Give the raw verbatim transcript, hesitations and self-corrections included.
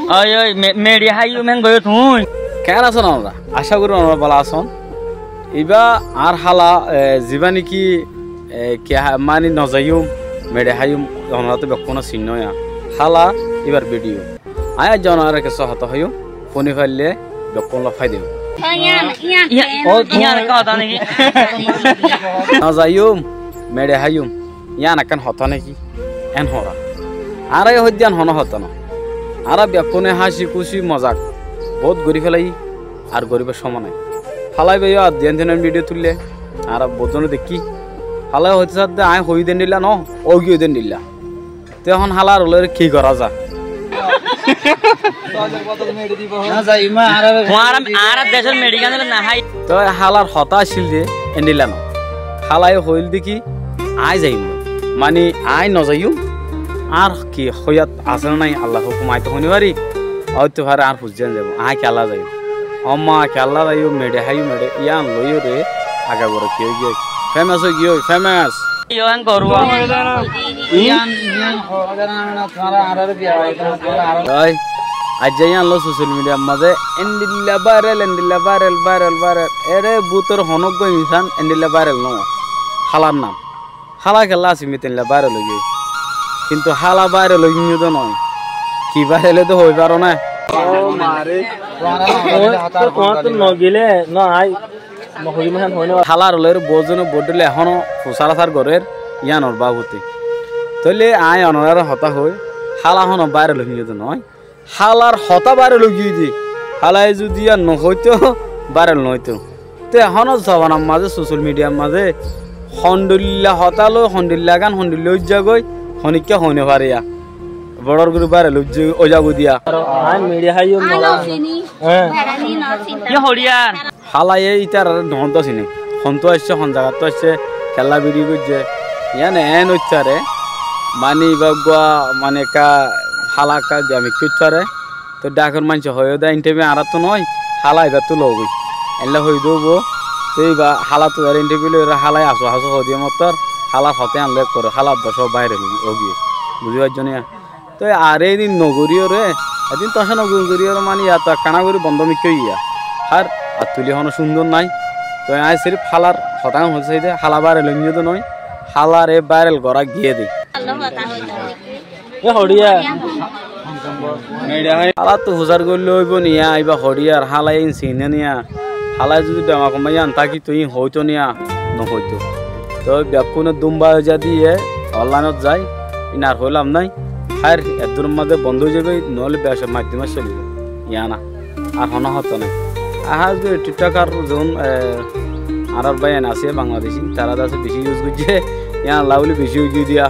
Ói, ói, me-, meçi háiyum héen goiyó tuñí. Keén asón onorá? Acá gorí onorá bála asón. Ibá añár hála, e, zibá néki, e, ki há-, mani nozaiyúm, meçi háiyum, onorá tó bekkúne sinnó yá. Hála, ibár bidiyó. Aññí aijja onoráre kessú hotá hoiyúm, fúni faillé bekkún lofái diyó. Ó, yían, yían, yían, ó, yían ekkán hotá néki? Nozaiyúm, meçi háiyum, yían ekkán hotá néki? Eén hoóra. Añára yó hoiddé yían honó hotá noó. Añára bekkúne háñci kúci mozak boóut gorí félaiyí, ar goríbar cómot nái. Hálai báiye yó ar diyan tinan bidiyó tuillé, añára boóut zone deikkí. Hálai hoitó saádde aññí hoiyí dé endilla noó, ógiyoi dé endilla. Te ehón hálar lói ki gorá za? Añára, añára decór meçi gán loi no hái. Toi hálar hotá accíl de endilla no. Hálaye hoóil de ki, aññí zaiyum. Mani, aññí no zaiyum. Añár ki hóiyat asé né nái, Allar hókum, aññí to hoi no fari. Óito fare añár fuain zaibou. Aññí kiyólla zaiyum? Ó ma, kiyólla zaiyum, meçi háiyum, meçi. Yían loiyóre agagura ki óigiyoi? Femas óigiyoi, femas. Yó, en goró. Yían, yían, Ói, aijja yían loi social mediar mazé endilla viral, endilla viral, viral, viral. Ere bútor honóggua insán endilla viral no. Hálar nam. Hála kiyólla asé, mi te endilla viral óigiyoi. Kintu hála viral óiye de no. Ki viral óiye de hoi faro né? Ó mare. Tuáñra no gile, no ai. Hálar lói boóut zone boóut dhóilla ehóno fusár asár gorér yíanor babote. Tóile aññí onoráre hotá hoói, hála honó viral óiye de noó. Hálar hotá viral óigiyoi de. Hálaye zudi yían no hoitó, viral no óito. Te ehóno zobanar mazé, social mediar mazé hondhilla hotá loi, hondhilla gán, hondhilla óijja goi, honikká hoi no fare yá. Boçor gorí viral óijja, ói zagói de yá. Aññí meçi háiyum. Aññí no siní. Hé. Beçaní no siní. Yó hoçiyar. Hálaye ítararé no hoódde siné. Hontú aiccé, hon zagattú aiccé, kiyólla bidiyó goijjé. Yían eén óit fare. Mani ibá uggúa, mani ekká hála ekká giyamikká óit fare. Toi dhákor maincé hoiyé dé interview añáráttu noó, hála ibáttu loó goi. Eénlla hoiyé dé óibo. Toi ibá háláttu zaré interview loiyóre hálaye asú asú hoó diyé mottor, hálar hotá yían loi ekkoré, hálar dóco báire óigiyoi. Buzí faijjó né? Toi ar edin no goríyoré, edin toca no gorí, goríyoré mani yá to ekkána gorí bondó mikká óigiya. Hár ar tuli honó cúndor nái. Toi aññí sirif hálar hotá hoitó saidé, hála viral óiye de noó, hálar e viral gorá giyé de. E hoçiyar. Háláttu fusár goillé óibo ni yá, ibá hoçiyar, hálaye ín siné ni yá. Hálaye zudi dhama koma yían tákito, ín hoóito ni yá, no hoóito. Toi bekkúne dúmba ói za diyé, onlainot zai, ín ar hoói laf nái. Háir, eddúror mazé bondó ói zaibói, noóile becaf maiddóme cólibo. Yían ar honó hotá nái. Ahá, zudi TikTok ar zon, e, añárar báiyain asé Bangladeci, tará de asé beci use goijjé, yíanolla buli beci óigiyoi de yá.